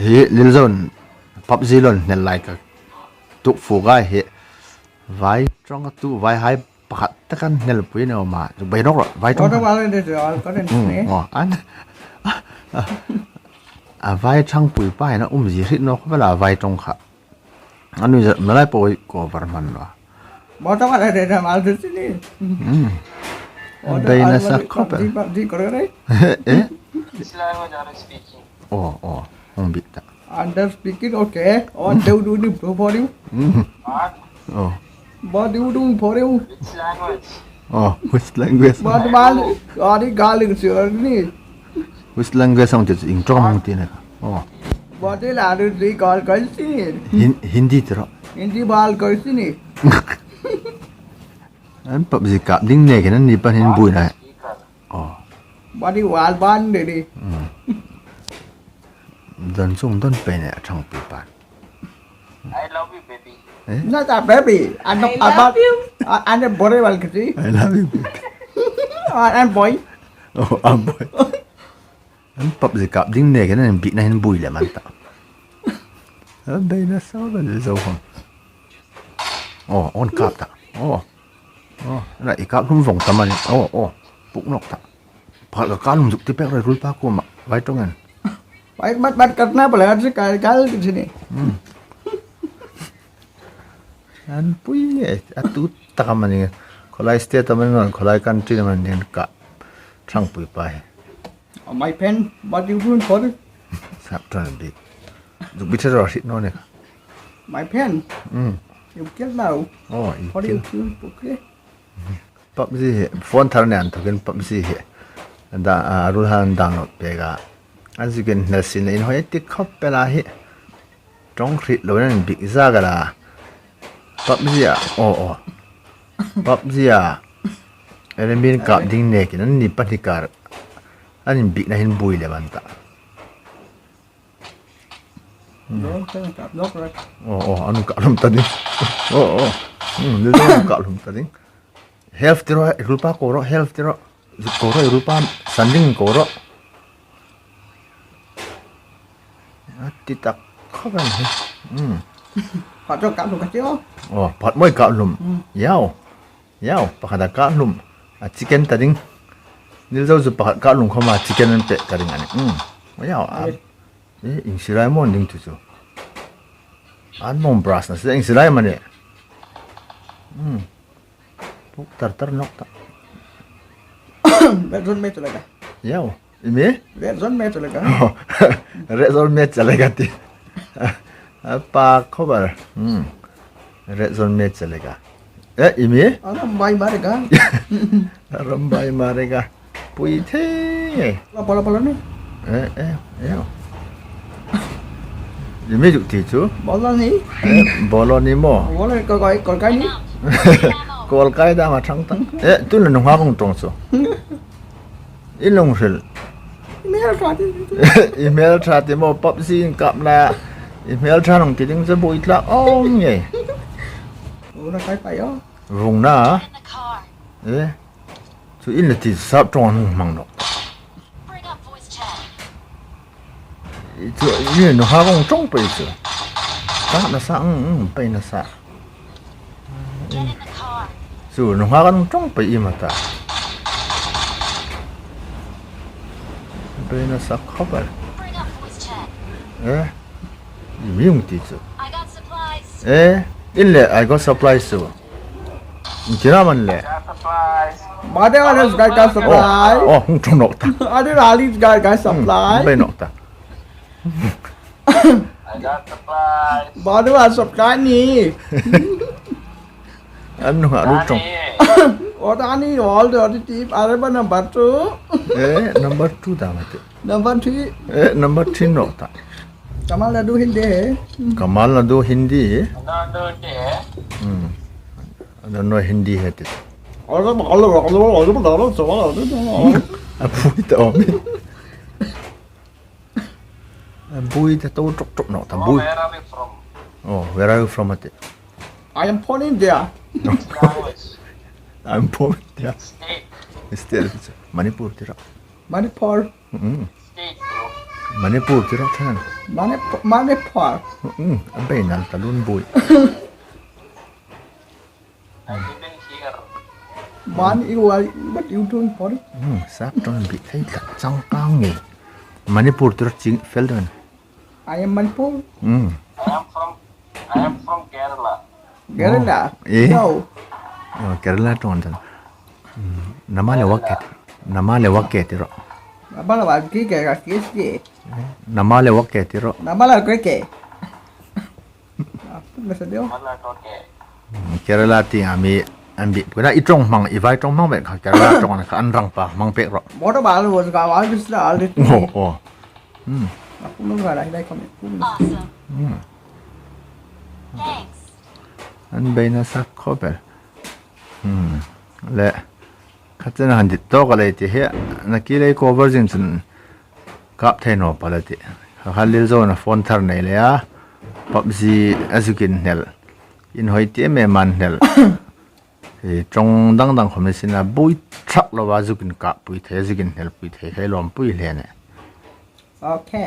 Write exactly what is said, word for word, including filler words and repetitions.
Hi Lilzon, PUBG lo inhnel lai ka tuok fuk a hi. Vai ṭawng a tu, vai hai pakhat tak an hnel pui naw ma. Vai nawk rawh, vai ṭawng. What about it? All currents, hmm, ne? Oh, an. A vai ṭhangpui pa hin a umzie hriet naw khawp el a vai ṭawng kha. An nuizat nalai po cover hman naw. Bottom ala de dam al de sini. Hmm. What, dai na al sa di, khawp el. Di, di kore re? Eh? Which language are you speaking? Oh, oh. Hong bit ta. Under speaking, okay. What do you do for you? Hmm. What? Oh. What do you do for you? Which language? Oh, which language? What, what, what is calling sir ni? Which language hong ti, Ingtawng hong ti na. Oh. Bawti la ru di kal kai si ni. Hin-, Hindi ti rawh. Hindi bal kai si ni. An PUBG kap ding nekin an ni pahin buoi na. Oh. Bawti wal ban de di. Hmm. Don sung don pe ne a ṭhangpui pa. I love you, baby. Eh? Not a baby. I'm not, I love you. I, I'm a boy, well, kasi. I love you, baby. I'm a boy. Oh, a boy. An PUBG kap ding nekin an bitna hin buoi lem an ta. A beina sa ba le zo hon. Oh, an kap ta. Oh. Oh, la i kap hlum vong ta mani. Oh, oh. Puk nawk ta. Pakhat ka kap hlum zuk ti pek rei rul pa kuoma. Vai ṭawng en. Vai mat mat katna pala si kal kal si ni. Hmm. An pui e, a tu tak a mani. Khawlai state a mani, khawlai country a mani ka ṭhangpui pa hi. Oh, my friend, what you doing for it? Sap ṭan bik. Zuk bit rawh hriet naw ni. My friend? Mm. You kill now. Oh, you kill. What you kill? Okay. PUBG hi, phone thar nen inthokin PUBG hi. Da, a, rul han download pek a. A zikin hnel sin inhawi ti khawp el a hi. Ṭawng hriet lo nan bik zak a la. PUBG a, oh, oh. PUBG a. Enemy kap ding nekin an ni pahni kar. An inbikna hin buoi lem an ta. Don't tell me, kap lawk, right? Oh, oh, an kap hlum ta ding. Oh, oh. Hmm, ni an kap hlum ta ding. Health ti rawh, rul pa ko rawh, health ti rawh. Ko rawh, rul pa, sanding ko rawh. A ti tak khawp el hi. Hmm. Pakhat chu kap hlum ka ti aw. Oh, pakhat mawi kap hlum. Hmm. Yau. Yau, pakhat a kap hlum. A chicken ta ding. Nil zo chu pakhat kap hlum khawma chicken an pe ka ring a nih. Hmm. Yau, a. Ai. Eh, ieng si lai maw ding tu chu. An mawng brush na se, ieng si lai mani. Hmm. Puk tar tar nawk ta. Red zone me chu le ka. Yau. Imi? Red zone me chu le ka. Red zone me chu le ka ti. A pa khawbar. Hmm. Red zone me chu le ka. Eh, imi? Aram bai mare ka. Aram bai mare ka. Pui the. La pala pala ni. Eh, eh, eh. Imi zuk ti chu. Bolo ni. Eh, bolo ni maw. Bolo ko kai, ko kai ni. Ko kai da ma thang tang. Eh, tu na nung ha kong tong chu. I lung hril. Email ṭha ti. Email ṭha ti maw, PUBG in kap la. Email ṭha nung ti ding chu buoi tlak awm nge. Una kai pai aw. Vung na. Eh. Chu in la ti sap ṭawng hmang nawk. Chu in nung ha kong ṭawng pei chu. Ka na sa, mm, mm, pei na sa. Chu nung ha kan ṭawng pei i ma ta. Pei na sa khawbar. Eh. Imi hung ti chu. Eh, in le, I got supplies chu. Tina man le. Made wale guy ka supply. Oh, oh, hung ṭawng nawk ta. Ade rali guy ka supply. Pei nawk ta. I got supplies. Made wale supply ni. An nung ha ru ṭawng. O ta ni all the other team. Are ba number two. Eh, number two da ma te. Number three. Eh, number three nawk ta. Kamal Nadu Hindi hai. Kamal Nadu Hindi hai. Hmm. I don't know Hindi hai ti. A buoi ta awm. A buoi ta to ṭawk ṭawk nawk ta buoi. Where are you from? Oh, where are you from ti. I am born in India. Which language? I'm born in India. State. State. Manipur ti rawh. Manipur. Mm. State, bro. Manipur ti rawh ṭhen. Manip-, Manipur. Hmm, a bei nal ta lun bui. Mani, what you doing, Paul? Hmm, sap ṭawng bi thei tlat chang kang nge. Manipur ti rawh ching fel don. I am Manipur. Hmm. I am from, I am from Kerala. Kerala? Oh, eh? No. Oh, Kerala ṭawng ṭhen. Hmm, namale wake. Namale wake ti rawh. Namale wake ke ka ke ke. Namale wake ti rawh. Namale wake. Apa maksud dia? Kerala ti a mi an bi. Kena i ṭawng hmang, i vai ṭawng hmang ve kha Kerala ṭawng kha an rang pa hmang pek rawh. Motor bal was ga wal bisla al dit. Oh, oh. Hmm. Aku nung ga lai lai kami. Awesome. Hmm. Thanks. An bei nasa khop el. Hmm. Le. Kha chen han dit tawk a lei ti hi. Na ki lei cover zing chun kap thei naw pal a tih. Kha kha Lil Zo-in a phone thar nei le a. PUBG a zuk inhnel. Inhawi ti em em a hnel. Hi ṭawng dang dang khom ni sien a bui thak lo a zuk inkap pui thei, zuk inhnel pui thei, hei lawm pui hle ne. Okay.